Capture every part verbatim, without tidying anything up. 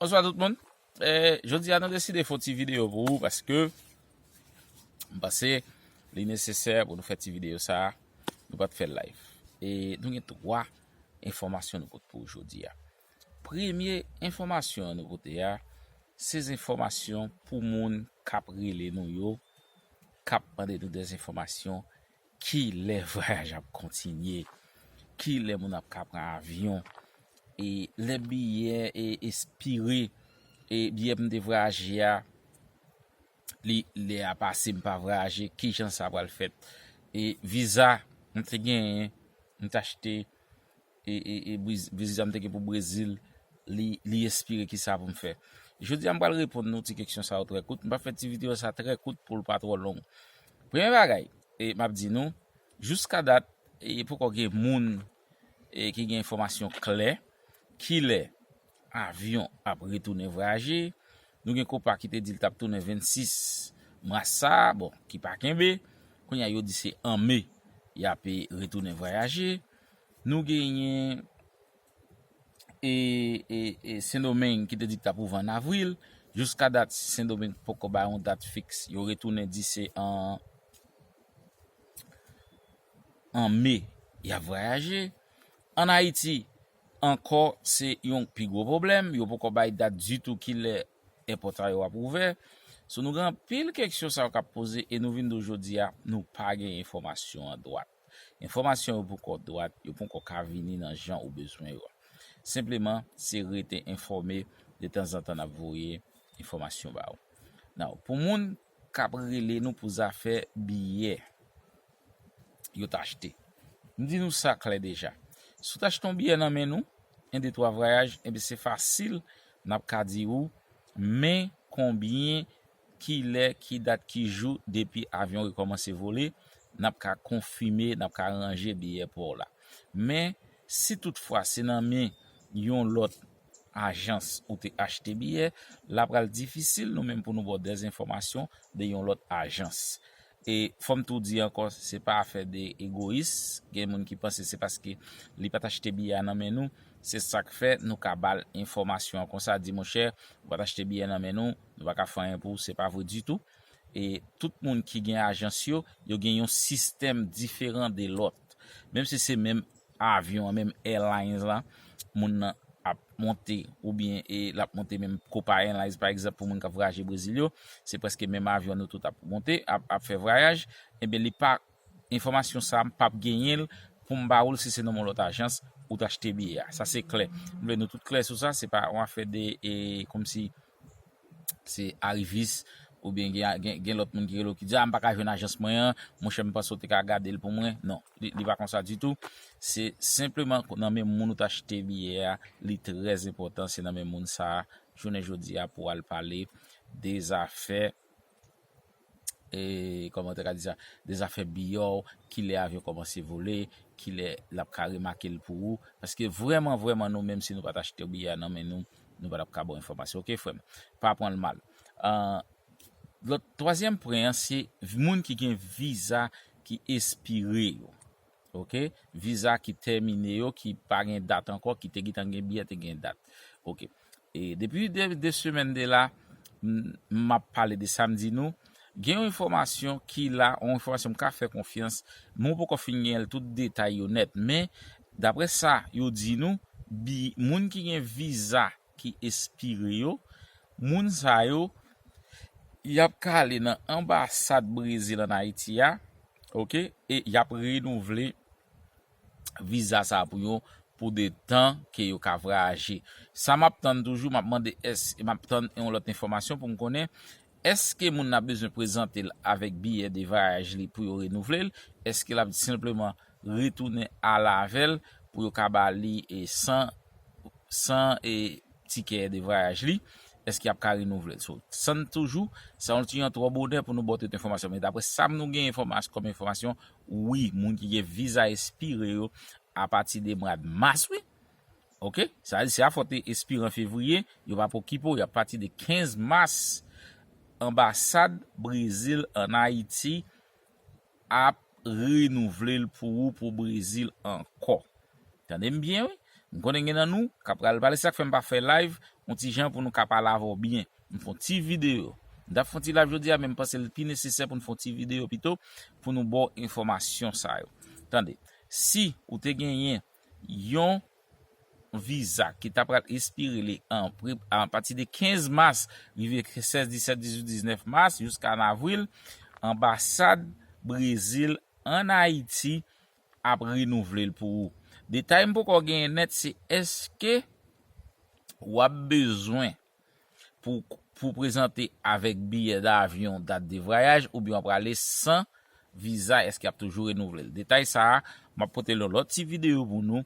Bonswa tout moun. Eh, jodi a nou deside fè yon ti videyo pou ou paske m panse li nesesè pou nou fè ti videyo sa a. Nou pa t fè live. E nou gen twa enfòmasyon nou pote pou ou jodi a. Premye enfòmasyon nou pote a, se enfòmasyon pou moun k ap rele nou yo, k ap mande nou de enfòmasyon, ki lè vwayaj ap kontinye, ki lè moun ap ka pran avyon, e lè biyè e espire, e biyè pou m te vwayaje a, li lè a pase m pa vwayaje, ki jan sa pral fèt? E viza m te genyen, m t achte, e, e, e viza m te gen pou Brezil, li, li espire, ki sa pou m fè? Jodi a m pral reponn nou ti kesyon sa yo trè kout. M pa fè ti videyo sa trè kout pou l pa twò long. Premye bagay, e m ap di nou, jiska dat, e poko gen moun, e ki gen enfòmasyon klè ki lè avyon ap retounen vwayaje. Nou gen Copa ki te di l t ap tounen vennsis mas sa a, bon, ki pa kenbe. Kounye a yo di se an me y ap retounen vwayaje. Nou genyen e, e, e Sendomeng ki te di k t ap ouvè an avril. Jiska dat, Sendomeng poko bay yon dat fiks. Yo retounen di se an, an me y ap vwayaje. Ann Ayiti, ankò, se yon pi gwo pwoblèm. Yo poko bay dat ditou ki lè èpòt sa yo ap ouvè. So, nou gen anpil kesyon sa yo k ap poze e nou vin di w jodi a, nou pa gen enfòmasyon an dwat. Enfòmasyon yo poko dwat, yo poko ka vini nan jan ou bezwen yo. Senpleman, se rete enfòme, detanzantan n ap voye enfòmasyon ba ou. Now, pou moun k ap rele nou pou zafè biyè yo t achte, m di nou sa klè deja. Si w t achte yon biyè nan men nou, en, de, twa vwayaj, enben se fasil, n ap ka di ou, men konbyen, ki lè, ki dat, ki jou, depi avyon rekòmanse vole, n ap ka konfime, n ap ka ranje biyè pou w la. Men, si toutfwa se nan men yon lòt ajans ou te achte biyè, l a pral difisil nou menm pou nou ba w de enfòmasyon de yon lòt ajans. E fò m tou di ankò, se pa afè de egoyis. Gen moun ki panse se paske li pa t achte biyè a nan men nou, se sa k fè nou ka ba l enfòmasyon an konsa, di, monchè, ou pa t achte biyè nan men nou, nou pa ka fè anyen pou ou, se pa vre ditou. E tout moun ki gen ajans yo, yo gen yon sistèm diferan de lòt. Menm si se menm avyon an, menm airlines la, moun nan ap monte, oubyen e l ap monte menm Copa Airlines, pa egzanp, pou moun k ap vwayaje Brezil yo, se prèske menm avyon nou tout ap monte, ap, ap fè vwayaj, enben li pa, enfòmasyon sa a, m p ap genyen l pou m ba ou l si se nan yon lòt ajans ou t achte biyè a. Sa se klè. M vle nou tout klè sou sa, se pa yon afè de, e, kòmsi se arivis, oubyen gen, gen, gen lòt moun ki rele w ki di, a, m pa ka jwenn ajans mwen an, monchè, m panse w te ka gade l pou mwen. Non, li, li pa konsa ditou. Se senpleman nan men moun ou t achte biyè a, li trè enpòtan, se nan men moun sa a, jounen jodi a, pou w al pale de zafè, e, kòman te ka di sa, de zafè biyè w, ki lè avyon kòmanse vole, ki lè l ap ka remake l pou ou. Paske vrèman, vrèman, nou menm, si nou pa t achte biyè a nan men nou, nou pa t ap ka ba w enfòmasyon. Oke, frè m? Pa pran l mal. Ah, lòt, twazyèm pwen an, se moun ki gen viza ki espire yo. Oke? Viza ki tèmine yo, ki pa gen dat ankò, ki te gentan gen biyè, te gen dat. Oke. E depi de, de semèn de la, m, m ap pale de sa, m di nou, gen yon enfòmasyon ki la, yon enfòmasyon m ka fè konfyans, men m poko fin gen tout detay yo nèt. Men, daprè sa yo di nou, bi, moun ki gen viza ki espire yo, moun sa yo, y ap ka ale nan anbasad Brezil ann Ayiti a, oke, e y ap renouvle viza sa a pou yo, pou de tan ke yo ka vwayaje. Sa m ap tann toujou, m ap mande, èske, m ap tann yon lòt enfòmasyon pou m konnen, èske moun nan bezwen prezante l avèk biyè de vwayaj li pou yo renouvle l? Èske l ap senpleman retounen ale avè l pou yo ka ba li, e, san, san, e, tikè de vwayaj li? Èske y ap ka renouvle l? So, tann toujou, sa yon ti jan twò bonè pou nou ba w tout enfòmasyon. Men daprè sa m nou gen enfòmas-, kòm enfòmasyon, wi, moun ki gen viza espire yo, apati de mwa mas, wi. Oke? Sa vle di, se afè w te espire an fevriye, yo p ap okipe w, y ap pati de kenz mas, anbasad Brezil ann Ayiti ap renouvle l pou ou, pou Brezil ankò. Tande m byen, wi. M konnen gen nan nou k ap pral pale, sa k fè m pa fè live, yon ti jan pou nou ka pale avè w byen. M fè yon ti videyo. M t ap fè yon ti live jodi a, men m panse l pi nesesè pou n fè yon ti videyo pito, pou nou ba w enfòmasyon sa yo. Tande, si ou te genyen yon viza ki ta pral espire li an pri, apati de kenz mas rive sèz, disèt, dizuit, diznèf mas jiska an avril, anbasad Brezil ann Ayiti ap renouvle l pou ou. Detay m poko genyen nèt, se èske w ap bezwen pou, pou prezante avèk biyè davyon, dat de vwayaj, oubyen w ap prale san viza, èske y ap toujou renouvle l. Detay sa a, m ap pote l yon lòt ti videyo pou nou,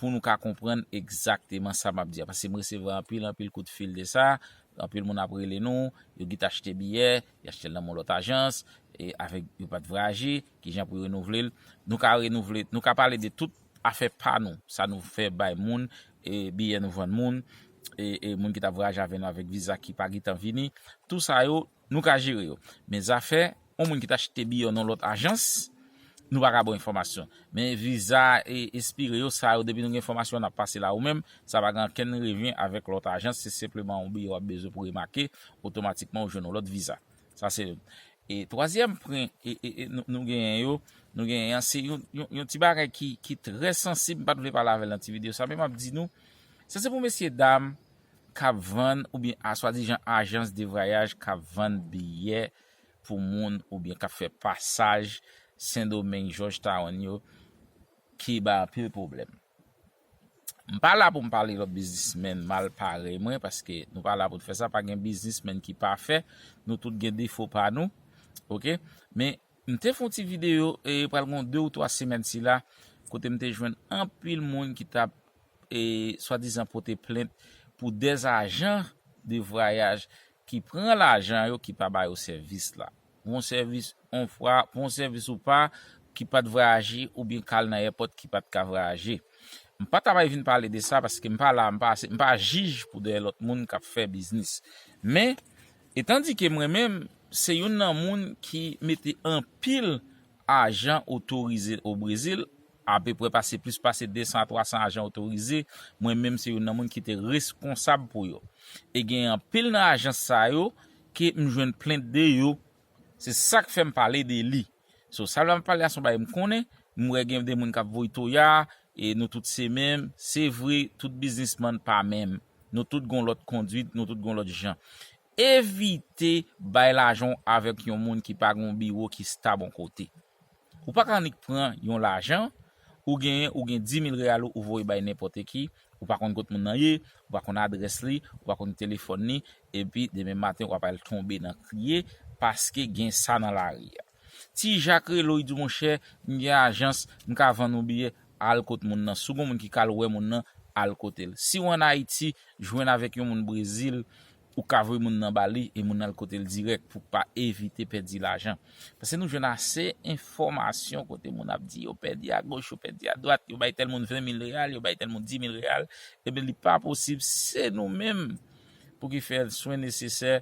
pou nou ka konprann egzakteman sa m ap di a. Paske m resevwa anpil, anpil kout fil de sa, anpil moun ap rele nou, yo git achte biyè, y achte l nan yon lòt ajans, e avèk yo pa t vwayaje, kijan pou yo renouvle l. Nou ka renouvle, nou ka pale de tout afè pa nou, sa nou fè bay moun, e biyè nou vann moun, e, e moun ki t ap vwayaje avè nou avèk viza ki pa gentan vini, tou sa yo, nou ka jere yo. Men zafè yon moun ki t achte biyè nan lòt ajans, nou pa ka ba w enfòmasyon. Men viza e espire yo, sa yo, depi nou gen enfòmasyon, n ap pase la ou menm, sa pa gen okenn revyen avèk lòt ajans, se senpleman yon biyè w ap bezwen pou remake, otomatikman ou jwenn yon lòt viza. Sa se youn. E twazyèm pwen, e, e, e, nou, nou genyen yo, nou genyen an, se yon, yon, yon ti bagay ki, ki trè sansib, m pa t vle pale avè l nan ti videyo sa, men m ap di nou, sa se pou mesye dam k ap vann, oubyen a swadizan ajans de vwayaj k ap vann biyè pou moun, oubyen k ap fè pasaj Sendomeng, Georgetown yo, ki bay anpil pwoblèm. M pa la pou m pale lòt biznismenn mal parèy mwen, paske nou pa la pou n fè sa, pa gen biznismenn ki pafè, nou tout gen defo pa nou, oke? Men, m te fè yon ti videyo, e pral gen de ou twa semèn sila, kote m te jwenn anpil moun ki t ap, e, swadizan pote plent pou dèzajan de vwayaj ki pran lajan yo, ki pa ba yo sèvis la. Pou yon sèvis yon fwa, pou yon sèvis ou pa, ki pa t vwayaje, oubyen k al nan èpòt ki pa t ka vwayaje. M pa ta bay vin pale de sa, paske m pa la, m pa, m pa jij pou dèyè lòt moun k ap fè biznis. Men, etandike mwen menm, se youn nan moun ki mete anpil ajan otorize o Brezil, apeprè pase, plis pase de san a twa san ajan otorize, mwen menm se youn nan moun ki te reskonsab pou yo. E gen anpil nan ajans sa yo ke m jwenn plent de yo. Se sa k fè m pale de li. So, sa l ap pale a se yon bagay m konnen, m wè gen de moun k ap voye toya, e nou tout se menm. Se vre, tout biznismann pa menm. Nou tout gon lòt kondwit, nou tout gon lòt jan. Evite bay lajan w avèk yon moun ki pa gon biwo ki stab yon kote. Ou pa ka annik pran yon lajan, ou genyen, ou gen di mil reyal ou, ou voye bay nenpòt ki, ou pa konn kot moun nan ye, ou pa konn adrès li, ou pa konn telefòn li, epi demen maten w ap al tonbe nan kriye, paske gen sa nan lari a. Ti Jak rele w, li di w, monchè, m gen ajans, m ka vann ou biyè, al kot moun nan. Si w gon moun ki ka al wè moun nan, al kote l. Si w ann Ayiti, jwenn avèk yon moun Brezil, ou ka voye moun nan ba li, e moun nan al kote l dirèk pou pa evite pèdi lajan. Paske nou jwenn ase enfòmasyon kote moun ap di yo pèdi agoch, yo pèdi adwat, yo bay tèl moun ven mil reyal, yo bay tèl moun di mil reyal. Ebyen, li pa posib, se nou menm pou ki fè swen nesesè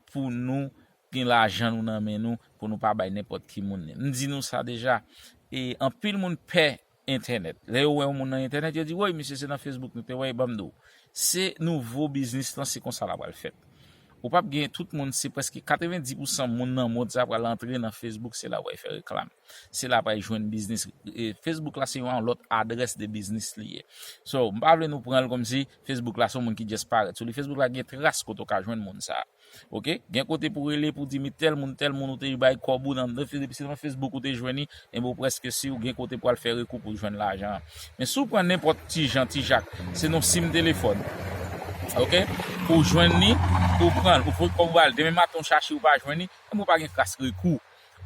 pou nou gen lajan nou nan men nou, pou nou pa bay nenpòt ki moun li. M di nou sa deja, e anpil moun pè entènèt. Lè yo wè yon moun nan entènèt, yo di, woy, misye se nan Facebook nou te wè, ban m di w. Se nouvo biznis lan, se konsa l ap pral fèt. Ou p ap gen tout moun, se prèske katrevenndis pousan moun nan mond sa pral antre nan Facebook, se la w pral fè reklam. Se la w pral jwenn biznis. E Facebook la se yon lòt adrès de biznis li ye. So, m pa vle nou pran l kòmsi Facebook la se yon moun ki just parèt sou li. Facebook la gen tras kote w ka jwenn moun sa. Oke? Gen kote pou rele pou di, men tèl moun, tèl moun ou te bay kòb ou nan, depi se nan Facebook ou te jwenn li, enben ou prèske si ou gen kote pou al fè rekou pou jwenn lajan an. Men si w pran nenpòt ti jan, ti Jak, se nan sim telefòn. Oke? Pou w jwenn li, pou w pran l, ou voye kòb ou ba l, demen maten w chache ou pa jwenn li, enben ou pa gen kras rekou.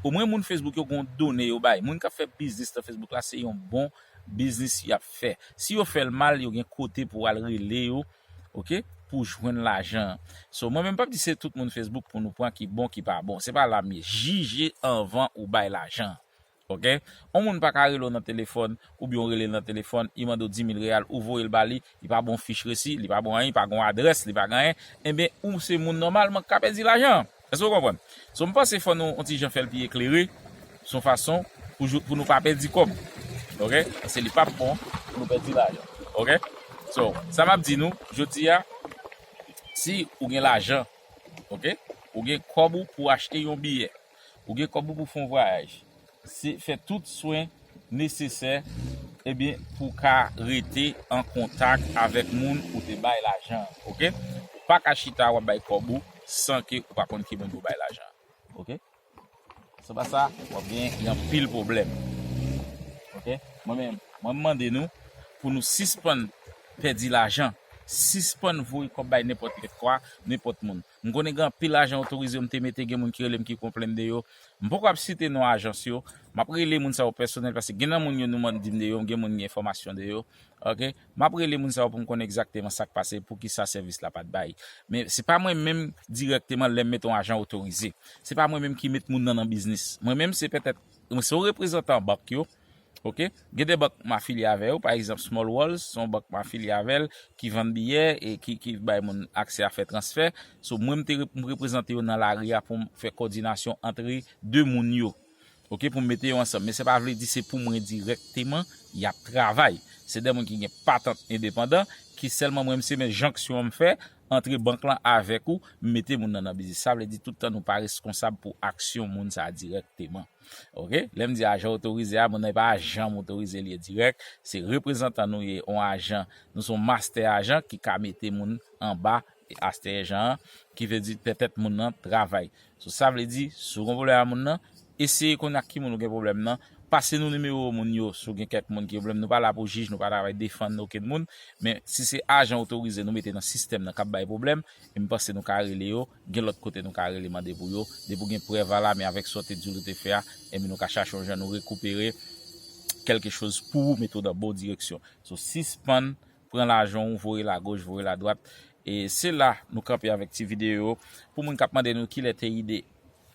Omwen moun Facebook yo gon done yo bay. Moun k ap fè biznis nan Facebook la, se yon bon biznis y ap fè. Si yo fè l mal, yo gen kote pou al rele yo, oke, pou jwenn lajan an. So, mwen menm p ap di se tout moun Facebook pou nou pran ki bon, ki pa bon. Se pa la m ye. Jije anvan ou bay lajan an. Oke? Yon moun pa ka rele w nan telefòn, oubyen w rele l nan telefòn, li mande w di mil reyal, ou voye l ba li, li pa ba w fich resi, li pa ba w anyen, li pa gen adrès, li pa gen anyen, enben, ou se moun nòmalman k ka pèdi lajan an. Èske w konprann? So, m panse fò nou yon ti jan fè l pi eklere, se yon fason pou, jou- pou nou pa pèdi kòb. Oke? Paske li p ap bon pou nou pèdi lajan. Oke? So, sa m ap di nou, jodi a, si ou gen lajan, ok, ou gen kòb ou pou achte yon biyè, ou gen kòb ou pou fè yon vwayaj, se fè tout swen nesesè, ebyen, pou ka rete an kontak avèk moun ou te bay lajan an, ok? Ou pa ka chita w ap bay kòb ou san ke ou pa konn ki moun pou bay lajan an, ok? San pa sa, w ap gen anpil pwoblèm. Ok? Mwen menm, mwen mande nou pou nou sispann pèdi lajan, sispann voye kòb bay nenpòt lèt kwa, nenpòt moun. M konnen gen anpil ajan otorize yo m te mete, gen moun ki rele m ki konplenn de yo. M poko ap site non ajans yo. M ap rele moun sa yo pèsonèl paske gen nan moun yo nou mande m de yo, gen moun gen enfòmasyon de yo. Ok? M ap rele moun sa yo pou m konnen egzakteman sa k pase, poukisa sèvis la pa t bay. Men se pa mwen menm dirèkteman lè m mete yon ajan otorize. Se pa mwen menm ki met moun nan nan biznis. Mwen menm se petèt, mwen se yon reprezantan bank yo. Ok? Gen de bank m afilye avè yo, pa egzanp Small Walls, se yon bank m afilye avè l, ki vann biyè e ki, ki bay moun aksè a fè transfè. So, mwen m te rep- m reprezante yo nan lari a pou m fè kòdinasyon ant de moun yo. Ok, pou m mete yo ansanm. Men sa pa vle di se pou mwen dirèkteman y ap travay. Se de moun ki gen patant endepandan, ki sèlman mwen, m se men jonksyon an m fè antre bank lan avèk ou, m mete moun nan nan biznis. Sa vle di tout tan nou pa reskonsab pou aksyon moun sa a dirèkteman. Ok? Lè m di ajan otorize a, moun nan e pa ajan m otorize li ye dirèk, se reprezantan nou ye, yon ajan, nou se yon mastè ajan ki ka mete moun anba astè ajan an, ki vle di petèt moun nan travay. So, sa vle di, si w gen pwoblèm ak moun nan, eseye konnen ak ki moun ou gen pwoblèm nan, pase nou nimewo moun yo, si w gen kèk moun ki gen pwoblèm, nou pa la pou jij, nou pa travay defann okenn moun, men si se ajan otorize nou mete nan sistèm nan k ap bay pwoblèm, e m panse nou ka rele yo, gen lòt kote nou ka rele mande pou yo, depi w gen prèv a la men avèk sa w te di w te fè a, ebyen nou ka chache yon jan nou rekipere kèlke choz pou ou, mete w nan bon direksyon. So, sispann pran lajan w, voye l agoch, voye l adwat. E se la nou kanpe avèk ti videyo. Pou moun k ap mande nou kilè T I D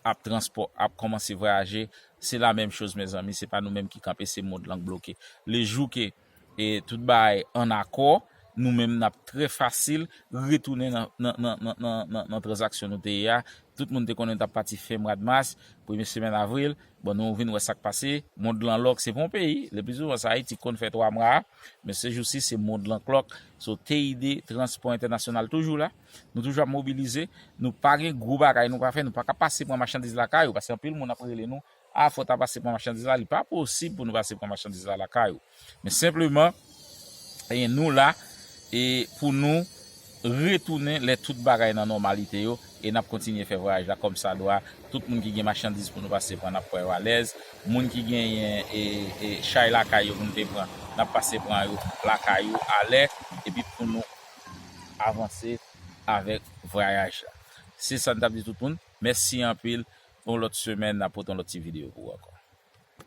ap transpò, ap kòmanse vwayaje, se la menm choz, mezanmi, se pa nou menm ki kanpe, se mond lan k bloke. Lejou ke e tout bagay an akò, nou menm n ap trè fasil retounen nan, nan, nan, nan, nan, nan, nan tranzaksyon nou te ye a. Tout moun te konnen n t ap pati fen mwa mas, premye semèn avril. Bon, nou vin wè sa k pase. Mond lan lòk, se pa yon peyi. Le pli souvan, sa Ayiti k konn fè twa mwa a. Men se jousi, se mond lan k lòk. So, T I D, Transpò Entènasyonal toujou la. Nou toujou ap mobilize. Nou pa gen gwo bagay nou ka fè. Nou pa ka pase pran machandiz lakay ou, paske anpil moun ap rele nou. A, fò w ta pase pran machandiz la, li pa posib pou nou pase pran machandiz la lakay ou. Men senpleman, e nou la, e pou nou retounen lè tout bagay nan nòmalite yo, e n ap kontinye fè vwayaj la kòmsadwa. Tout moun ki gen machandiz pou nou pase pran, n ap pran yo alèz. Moun ki genyen, e, e, chay lakay yo pou nou te pran, n ap pase pran yo lakay yo alè, epi pou nou avanse avèk vwayaj la. Se sa n t ap di tout moun. Mèsi anpil. Yon lòt semèn, n ap pote yon lòt ti videyo pou ou ankò.